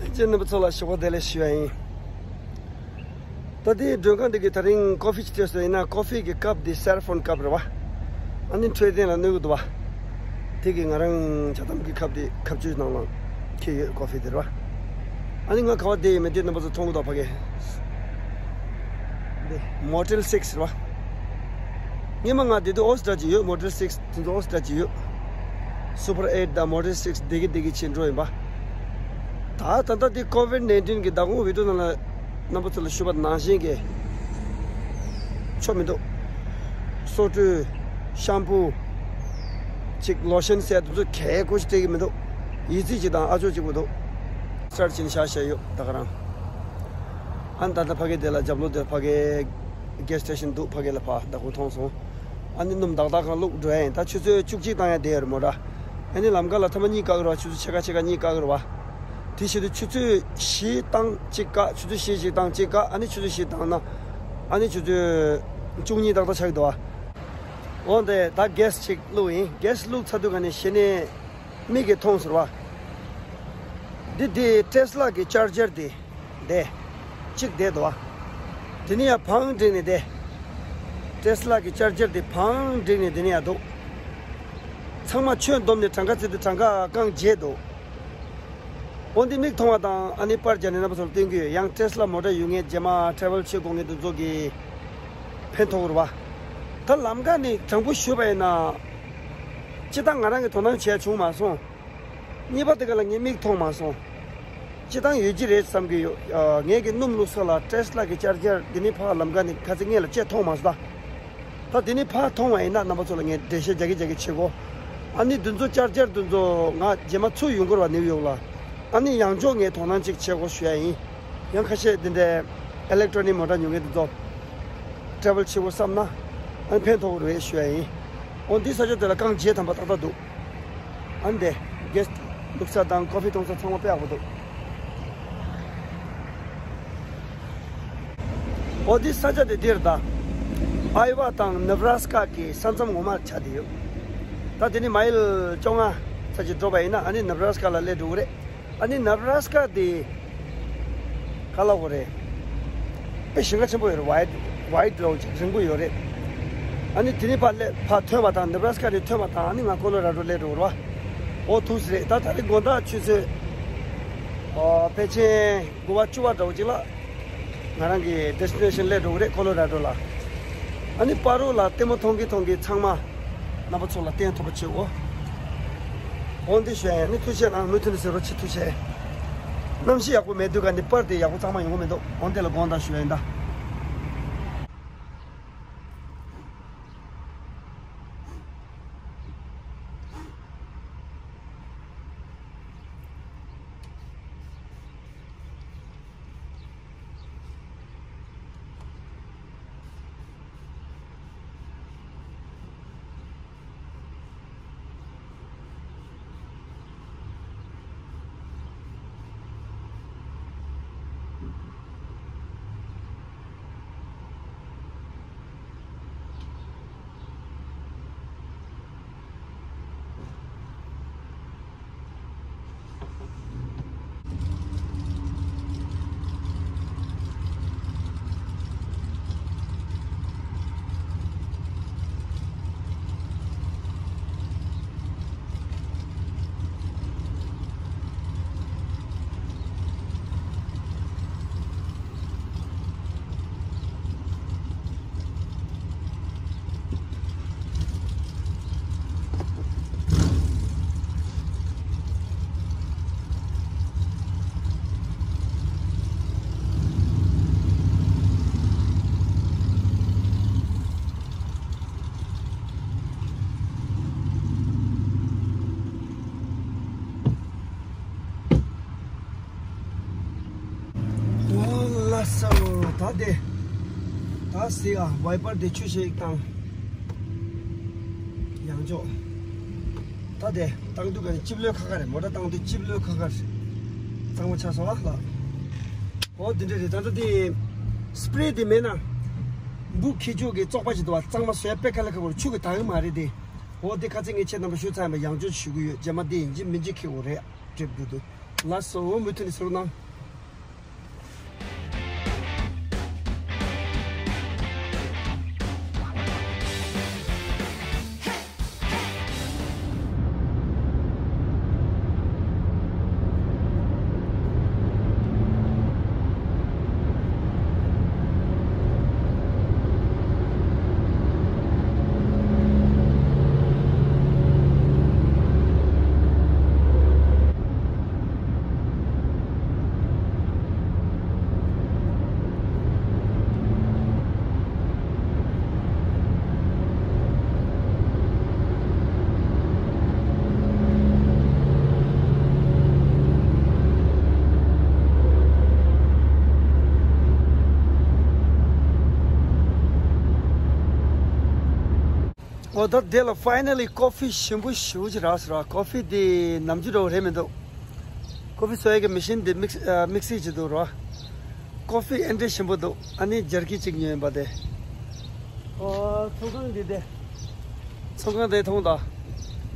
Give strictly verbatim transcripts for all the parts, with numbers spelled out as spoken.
ཁྱེད་རྣམ་པ་ཚོ་ལ་ཞོགས་པ་བདེ་ལེགས་ཞུ་ཡ་ཡིན། ད་ལྟའི་མགྲོན་ཁང་འདི་གི་ད་རིང་ཀོ་ཕི་ཅིག་སྤྲད་སོང་ཡིན་ན། ཀོ་ཕི་གི་ཀབ་འདི་སེ་ར་ཕོན་ཀབ་རེད་བ། ཨ་ནི་འཕྲོད་བསྟེན་ལ་གནོད་གི་འདུག་བ། དེ་གི་ང་རང་ཇ་དམ་གི་ཁབ་འདི་ཁབ་ཆུའི་ནང་ལ་འཁྱེར་ཡོད། ཀོ་ཕི་འདི་རེད་བ། ཨ་ནི་ང་ག་བ་བསྡད་ཡོད་མེད་འདི་རྣམ་པ་ཚོ་མཐོང་གི་འདུག་ཕ་གི། འདི་མོ་ཊེལ་སིགས་རེད་བ། སྔོན་མ་ང་འདི་དུས་ཨོ་སི་ཊ་ཅིག་ཡོད། མོ་ཊེལ་སིགས་དེ་ཚོ་ཨོ་སི་ཊ་ཅིག་ཡོད། སུ་པར་ཨེཊ་དང་མོ་ཊེལ་སིགས་བསྡད་ཀྱི་བསྡད་ཀྱི་ཕྱིན་འགྲོ་ཡིན་པ། ད་ད་ལྟ་འདི་ཀོ་ཝིཌ་ནའིན་ཊིན་གི་བདག་པོ་བི་ཌི་ཡོ་ནང་ལ་རྣམ་པ་ཚོ་ལ་ཞུས་པ་ནང་བཞིན་གྱི་ཆོ་མི་འདུག། སོ་བཀྲུ། ཤམ་པུ། ཅིག་ལོ་ཤན་ཟེར་དེ་ཚོ་གས་ཀོ་ཞིག་སྤྲད་ཀྱི་མི་འདུག། ཡིད་ཚིམ་ཅིག་དང་ཨ་ཅོ་གཅིག་པོ་འདུག། སར་ཕྱིན་ཤག་ཤག་ཡོད་ད་ག་རང་། ཨ་ནི་ད་ལྟ་ཕ་གི་དེ་ལ་རྒྱབ་ལོགས་དེར་ཕ་གི་གེ་སི་སི་ཊེ་ཤན་འདུག། ཕ་གི་ལ་ཕར་བདག་པོ་མཐོང་སོང་། ཨ་ནི་སྣུམ་བདག་བདག་གང་བླུགས་འགྲོ་ཡ་ཡིན། ད་ཆུ་ཚོད་བཅུ་གཅིག་བཏང་ཡ་བསྡད་ཡོད་རེད་མོ་ཊ། ཨ་ནི་ལམ་ཁ་ལ་ཐེངས་མ་གཉིས་བཀག་གི་རེད་བ། ཆུ་ཚོད་ཕྱེད་ཀ་ཕྱེད་ཀ་གཉིས་བཀག་གི་རེད་བ། དེ་བཞིན་དུ་ཆུ་ཚོད་བཞི་བཏང་གཅིག་བཀག། ཆུ་ཚོད་བཞི་ཞིག་བཏང་གཅིག་བཀག། ཨ་ནི་ཆུ་ཚོད་བཞི་བཏང་ན་ཨ་ནི་ཆུ་ཚོད་བཅུ་གཉིས་ཏག་ཏག་ཆགས་ཀྱི་འདུག་བ། འོ་འདི་ད་གེ་སི་ཅིག་བླུགས་ཡིན། གེ་སི་བླུགས་ཚར་དུས་ག་ནས་གཞི་ནས་མིག་གིས་མཐོང་ཟེར་བ། འདི་འདི་ཊེ་སི་ལ་གི་ཅར་ཇར་འདི་འདི་གཅིག་བསྡད་འདུག་བ། དེ་ནས་ཡར་བང་བསྒྲིགས་ནས་འདི། ཊེ་སི་ལ་གི་ཅར་ཇར་འདི་བང་བསྒྲིགས་ནས་འདི་ནས་ཡར་འདུག། ཚང་མ་ཆུ་བསྡོམས་ནས་གྲངས་ཀ་བརྩིས་དུས་གྲངས་ཀ་རྐང་བརྒྱད་འདུག། འོ་འདི་མིག་མཐོང་བ་དང་ཨ་ནི་པར་རྒྱག་ནས་རྣམ་པ་ཚོར་སྟོན་གྱི་ཡོད། ཡང་ཊེ་སི་ལ་མོ་ཊ་ཡོད་མཁན་རྗེས་མ་ཊེ་རེ་ཝལ་བྱེད་དགོས་མཁན་དེ་ཚོ་གི་ཕན་ཐོགས་རེད་བ། ད་ལམ་ཁ་ནས་དྲང་པོ་ཞུས་པ་ཡིན་ན། སྤྱིར་བཏང་ང་རང་གི་དོ་སྣང་བྱས་བྱུང་མ་སོང་། གཉིས་པ་དེ་ག་ལ་ངས་མིག་མཐོང་མ་སོང་། སྤྱིར་བཏང་ཡོད་ཀྱི་རེད་བསམ་གྱི་ཡོད། ཨ། ངས་ཀྱི་སྣུམ་བླུགས་ས་ལ་ཊེ་སི་ལ་གི་ཅར་ཇར་འདི་ནས་ཕར་ལམ་ཁ་ནས་ཁ་ཚིག་སྔོན་ལ་བཅད་མཐོང་མ་སོང་ད། ད་དེ་ནས་ཕར་མཐོང་བ་ཡིན་ན་རྣམ་པ་ཚོ་ལ་ངས་འགྲེལ་བཤད་རྒྱག་གི་རྒྱག་གི་བྱེད་གོ། ཨ་ནི་འདི་ཚོ་ཅར་ཇར་འདི་ཚོ་ང་རྗེས་མ་ཚུར་ཡོང་དགོས་རེད་བ་ནིའུ་ཡོག་ལ། ཨ་ནི་ཡང་ཕྱོགས་ངས་དོ་སྣང་ཅིག་བྱེད་དགོས་ཞུ་ཡ་ཡིན། ཡང་ཁ་ཤས་འདི་འདྲའི་ཨི་ལེག་ཊོ་ནིག་མོ་ཊ་ཉོ་མཁན་འདི་ཚོ་ཊེ་རེ་ཝལ་བྱེད་དགོས་བསམ་ན་ཨ་ནི་ཕན་ཐོགས་རེད་ཞུ་ཡ་ཡིན། འོ་འདི་ས་ཆ་དེ་ལ་རྐང་བརྒྱད་ཐམ་པ་ཏག་ཏག་འདུག། ཨ་ནི་དེ་གེ་སི་བླུགས་ས་དང་ཀོ་ཕི་འཐུང་ས་ཚང་མ་དཔེ་ཡག་པོ་འདུག། འོ་འདི་ས་ཆ་དེ་འདིར་ད་ཨའི་ཝ་དང་ནེ་བྷ་ར་སི་ཀ་གི་ས་མཚམས་ངོ་མར་ཆགས་བསྡད་ཡོད། ད་དེ་ནི་མ་ཨིལ་བཅོ་ལྔ་ཙམ་ཅིག་འགྲོ་བ་ཡིན་ན་ཨ་ནི་ནེ་བྷ་ར་སི་ཀ་ལ་སླེབས་འགྲོ་གི་རེད། ཨ་ནི་ནེ་བྷ་ར་སི་ཀ་དེ་ག་ལབ་དགོས་རེད། དཔེ་ཞིང་ཁ་ཆེན་པོ་ཡོད་རེད། ཝའེ་ཌི་ཝའེ་ཌི་རོ་ཅིག་རིང་པོ་ཡོད་རེད། ཨ་ནི་དེ་ནི་ཕར་སླེབས་ཕར་ཐོན་པ་དང་ནེ་བྷ་ར་སི་ཀ་ནས་ཐོན་པ་དང་ཨ་ནི་ང་ཀོ་ལོ་ར་ཌོ་སླེབས་འགྲོ་གི་རེད་བ། འོ་ཐུགས་རྗེ་ཆེ། ད་ད་རེས་དགོང་དག་ཆུ་ཚོད་ཨོ་ཕལ་ཆེར་དགུ་པ་བཅུ་པ་འདྲ་བོ་ཅིག་ལ། ང་རང་གི་ཌེ་སི་ཊི་ནེ་ཤན་སླེབས་འགྲོ་གི་རེད། ཀོ་ལོ་ར་ཌོ་ལ། ཨ་ནི་བར་དུ་ལ་ལྟད་མོ་མཐོང་གི་མཐོང་གི་ཚང་མ་རྣམ་པ་ཚོ་ལ་བསྟན་ཐུབ་པ་བྱེད་འོ། འོ་འདི་ཞུ་ཡ་ཡིན། ཨ་ནི་ཐུགས་རྗེ་གནང་། མུ་མཐུད་ནས་གཟིགས་རོགས་བྱེད། ཐུགས་རྗེ་ཆེ། གནམ་གཤིས་ཡག་པོ་མེད་དུས་ག་འདི་པར་དེ་ཡག་པོ་གཙང་མ་ཡོང་གི་མི་འདུག། འོ་འདི་ལ་དགོངས་དག་ཞུ་ཡ་ཡིན་ད། ཨོ་ལ་སོ། ད་དེ། ད་སི་ཨ་ཝའི་པར་དེ་ཆུ་ཞིག་བཏང་། ཡང་ཅོག། ད་དེ་བཏང་དུས་ག་ནས་ཅིབ་ལོས་ཁ་ཁ་རེད། མོ་ཊ་བཏང་དུས་ཅིབ་ལོས་ཁ་ཁ་རེད། གཙང་མ་ཆགས་སོང་ཨ་ལ། ཨོ་དེ་འདྲ་རེད། ད་ལྟ་དེ་སི་པི་རེ་དེ་མེད་ན། འབུ་འཁྱེར་ཆོག་གི་བཙོག་པ་ཞིག་འདུག་བ། གཙང་མ་བཟོས་པས་དཀའ་ལས་ཁག་པོ་རེད། ཆུ་གིས་དག་གི་མ་རེད་དེ། ཨོ་དེ་ཁ་ཚིག་ངས་ཁྱེད་རྣམ་པ་ཞུ་ཚར་ཡིན་པ། ཡང་ཅོག་ཞུ་གི་ཡོད། རྗེས་མ་དེ་ཡིན་གཅིག་མིན་གཅིག་འཁྱེར་དགོས་རེད། གྲིབ་འགྲོ་དུས། ལགས་སོ། མུ་མཐུད་ནས་གཟིགས་རོགས་གནང་། ཨོ་ད་དེ་ལ་finally coffee ཞིམ་པོ་ཞེ་པོ་ཅིག་རག་སོང་ར། coffee དེ་ནམ་རྒྱུན་འདྲ་བོ་རེད་མི་འདུག coffee བཟོ་ཡས་ཀྱི་machine དེ་mix ཨ་mixing བྱེད་འདུག་ར། coffee ཨེ་འདྲ་ཞིམ་པོ་འདུག་ཨ་ནི་ཇར་ཀི་གཅིག་ཉོས་ཡིན་པ་དེ། ཨོ་ཚོང་ཁང་འདི་དེ། ཚོང་ཁང་དེ་མཐོང་དང་།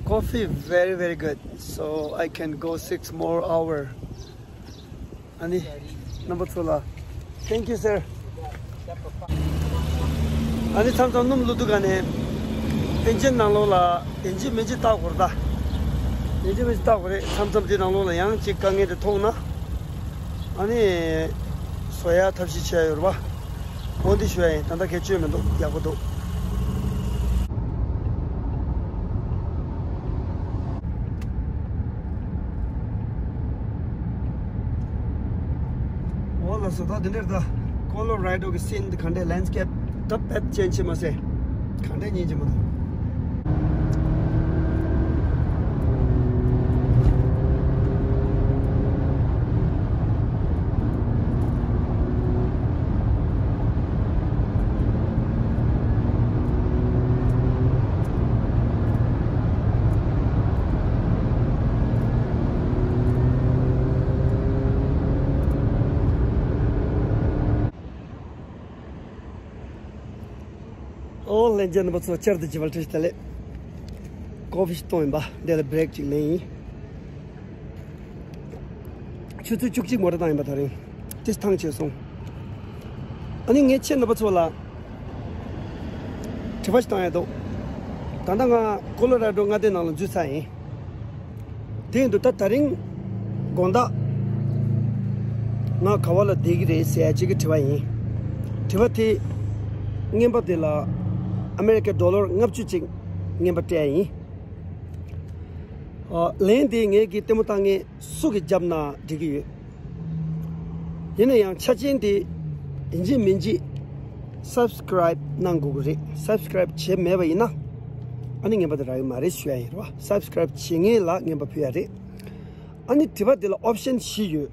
Coffee very very good, so I can go six more hour. ཨ་ནི་རྣམ་པ་ཚོ་ལ། Thank you sir. ཨ་ནི་མཚམས་མཚམས་སྣུམ་བླུགས་དུས་ག་ནས་ཨིན་ཇིན་ནང་ལོགས་ལ་ཡིན་གཅིག་མིན་གཅིག་བལྟ་དགོས་རེད་ད། ཡིན་གཅིག་མིན་གཅིག་བལྟ་དགོས་རེད། མཚམས་མཚམས་དེ་ནང་ལོགས་ལ་ཡང་གཅིག་དཀའ་ངལ་དེ་མཐོང་ན། ཨ་ནི་བཟོ་ཡ་ཐབས་ཤེས་བྱས་ཡོད་རེད་པ། འོ་འདི་ཞུ་ཡ་ཡིན། ད་ལྟ་གལ་ཆེ་མི་འདུག་ཡག་པོ་འདུག་འོ་ལགས་སོ། ད་འདི་འདྲར་ད་ཀོ་ལོ་ར་ཌོ་གི་སིན་འདི་ག་འདྲའི་ལེན་སི་ཀེབ་ད་དཔེ་ཅན་ཆེ་མ་ཟད་ག་འདྲའི་སྙིང་རྗེ་མོ་འདུག་ཨོ་ལྷན་རྒྱས་རྣམ་པ་ཚོ། བསྐྱར་དུ་མཇལ་བར་བཀྲ་ཤིས་བདེ་ལེགས། ཀོ་ཕི་ཞིག་བཏུང་ཡིན་པ། འདི་ལ་བྷི་རེག་ཅིག་ལེན་ཡིན། ཆུ་ཚོད་བཅུ་གཅིག་མོ་ཊ་བཏང་ཡིན་པ། ད་རིང་ཏིས་ཐང་ཆད་སོང་། ཨ་ནི་ངས་ཁྱེད་རྣམ་པ་ཚོ་ལ་དྲི་བ་ཞིག་བཏང་ཡ་འདུག་ད་ལྟ་ང་ཀོ་ལོ་ར་ཌོ་མངའ་སྡེ་ནང་ལ་འཛུལ་ཚར་ཡིན། དེ་ཡིན་དུས་ད་ད་རིང་དགོང་དག་ང་ག་བ་ལ་བསྡད་ཀྱི་རེད་ཟེར་ཡ་གཅིག་གི་དྲི་བ་ཡིན། དྲི་བ་དེ་རྔན་པ་དེ་ལ་ཨ་མེ་རི་ཀའི་ཌོ་ལར་ལྔ་བཅུ་ཅིག་རྔན་པ་སྤྲད་ཡ་ཡིན། ཨ། ལན་དེ་ངས་ཀྱི་ལྟད་མོ་བཏང་མཁན་སུ་གིས་བརྒྱབ་ན་འགྲིག་གི་ཡོད། ཡིན་ན་ཡང་ཆ་རྐྱེན་དེ་ཡིན་གཅིག་མིན་གཅིག་སབ་སི་ཀ་རའིབ་གནང་དགོས་ཀྱི་རེད། སབ་སི་ཀ་རའིབ་བྱས་མེད་པ་ཡིན་ན་ཨ་ནི་རྔན་པ་དེ་རག་གི་མ་རེད་ཞུ་ཡ་ཡིན་རེད་བ། སབ་སི་ཀ་རའིབ་བྱེད་མཁན་ལ་རྔན་པ་ཕུལ་ཡ་རེད། ཨ་ནི་དྲི་བ་དེ་ལ་ཨོབ་ཤན་བཞི་ཡོད།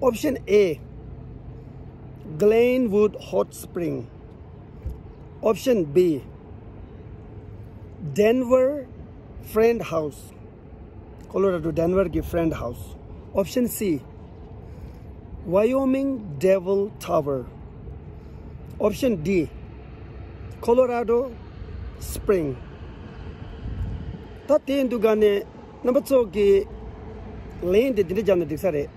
Option A, Glenwood Hot Spring. Option B, Denver Friend House. Colorado Denver གི Friend House. Option C, Wyoming Devil Tower. Option D, Colorado Spring. ད་དེ་འདུག་ག་ནས་རྣམ་པ་ཚོ་གི་ལན་དེ་འདི་འདྲ་བརྒྱབ་ན་འགྲིག་ས་རེད།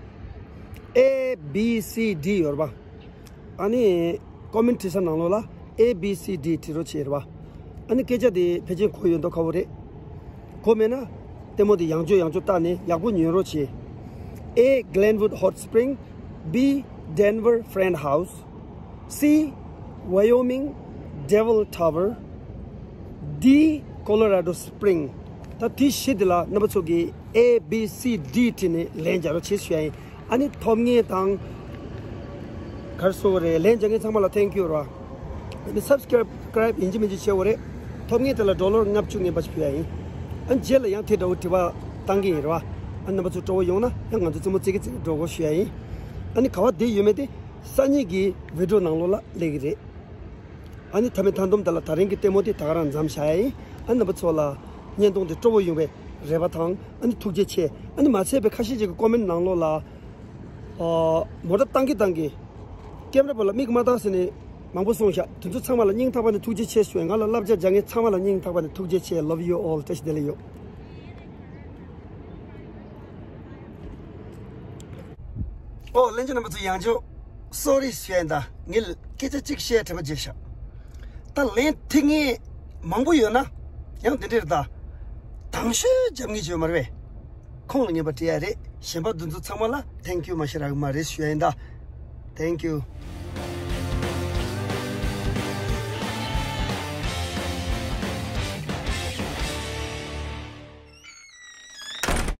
A, B, C, D ཡོད་རེད་པ། ཨ་ནི་ཀོ་མེན་ཊི་བྲིས་ས་ནང་ལོགས་ལ་A, B, C, D བྲིས་རོགས་བྱེད་རེད་པ། ཨ་ནི་སྐད་ཆ་དེ་ཕལ་ཆེར་གོ་ཡོད་མདོག་ཁ་པོ་རེད། གོ་མེད་ན་ལྟད་མོ་དེ་ཡང་བསྐྱར་ཡང་བསྐྱར་བལྟས་ནས་ཡག་པོ་ཉན་རོགས་བྱེད། A, Glenwood Hot Spring. B, Denver Friend House. C, Wyoming Devil Tower. D, Colorado Spring. ད་དེ་བཞི་དེ་ལ་རྣམ་པ་ཚོ་གིས་A, B, C, D བྲིས་ནས་ལན་རྒྱག་རོགས་བྱེད་ཞུ་ཡ་ཡིན། ཨ་ནི་ཐོབ་མཁན་དང་། ག་རེ་ཟེར་དགོས་རེད། ལན་རྒྱག་མཁན་ཚང་མ་ལ་ཐེང་ཀིའུ་ར། ཨ་ནི་སབ་སི་ཀ་རའིབ་ཡིན་གཅིག་མིན་གཅིག་བྱེད་དགོས་རེད། ཐོབ་མཁན་དེ་ལ་ཌོ་ལར་ལྔ་བཅུ་རྔན་པ་ཞིག་ཕུལ་ཡ་ཡིན། ཨ་ནི་རྗེས་ལ་ཡང་དེ་འདྲ་བོ་དྲི་བ་བཏང་གི་ཡིན་རེད་བ། ཨ་ནི་རྣམ་པ་ཚོ་སྤྲོ་བོ་ཡོང་ན་ཡང་ང་ཚོ་རྩེད་མོ་རྩེ་གི་རྩེ་གི་འགྲོ་དགོས་ཞུ་ཡ་ཡིན། ཨ་ནི་ག་བ་བསྡད་ཡོད་མེད་དེ་སང་ཉིན་གྱི་བི་ཌི་ཡོ་ནང་ལོགས་ལ་སླེབས་ཀྱི་རེད། ཨ་ནི་མཐའ་མའི་མཐའ་སྡོམ་དེ་ལ་ད་རིང་གི་ལྟད་མོ་དེ་ད་ག་རང་མཚམས་བཞག་ཡ་ཡིན། ཨ་ནི་རྣམ་པ་ཚོ་ལ་བརྙན་ཐུང་དེ་སྤྲོ་བོ་ཡོང་བའི་རེ་བ་དང་། ཨ་ནི་ཐུགས་རྗེ་ཆེ། ཨ་ནི་མ་ཚད་པའི་ཁ་ཤས་ཅིག་གི་ཀོ་མེན་ཊི་ནང་ལོགས་ལ། ཨ། མོ་ཊ་བཏང་གི་བཏང་གི། ཀེམ་ར་པ་ལ་མིག་མ་བཏང་ཟེར་ནས་མང་པོ་གསུངས་ཤག་དེ་ཚོ་ཚང་མ་ལ་སྙིང་ཐག་པ་ནས་ཐུགས་རྗེ་ཆེ་ཞུ། ང་ལ་བསླབ་བྱ་སྦྱང་མཁན་ཚང་མ་ལ་སྙིང་ཐག་པ་ནས་ཐུགས་རྗེ་ཆེ། Love you all. བཀྲ་ཤིས་བདེ་ལེགས་ཡོད། ཨོ་ལྷན་རྒྱས་རྣམ་པ་ཚོ་ཡང་བསྐྱར་སོ་རི་ཞུ་ཡིན། ད་ངས་སྐད་ཆ་གཅིག་བཤད་དྲན་པ་བརྗེད་ཤག་ད་ལན་ཐིག་ངས་མང་པོ་ཡོད་ན་ཡང་དེ་འདྲས་རེད། ད་དང་ཤོས་རྒྱབ་ངེས་བྱོས་མ་རེད་པས། ཁོང་ལ་ངེས་པ་བྲིས་ཡ་རེད། གཞན་པ་འདི་ཚོ་ཚང་མ་ལ་thank you མ་ཤེས་རག་གི་མ་རེད་ཞུ་ཡ་ཡིན། ད་thank you།